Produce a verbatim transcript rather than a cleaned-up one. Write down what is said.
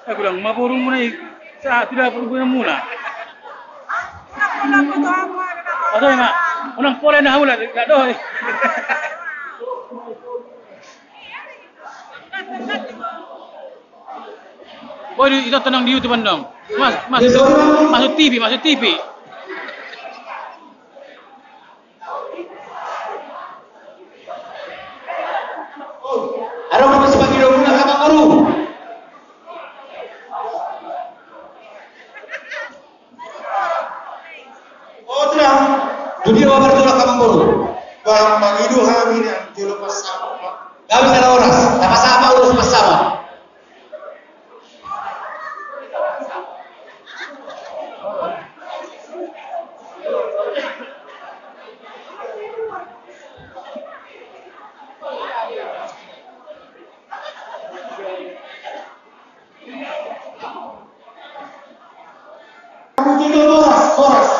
Godang ma borumuna i, sahat tu dapur borumuna. Aso ma, unang pola na hamu lah, nggak doh. Boy, di, ita tenang di YouTube dong. Mas, mas, masuk T V, masuk T V. Adong do sipangido muna, amangboru. O, tenang. Tu dia ma parjolo, amangboru? Ba mangido hami na jolo pasahat ma. Gabe sada horas, na pasahat ma, horas pasahat ma. Horas, horas.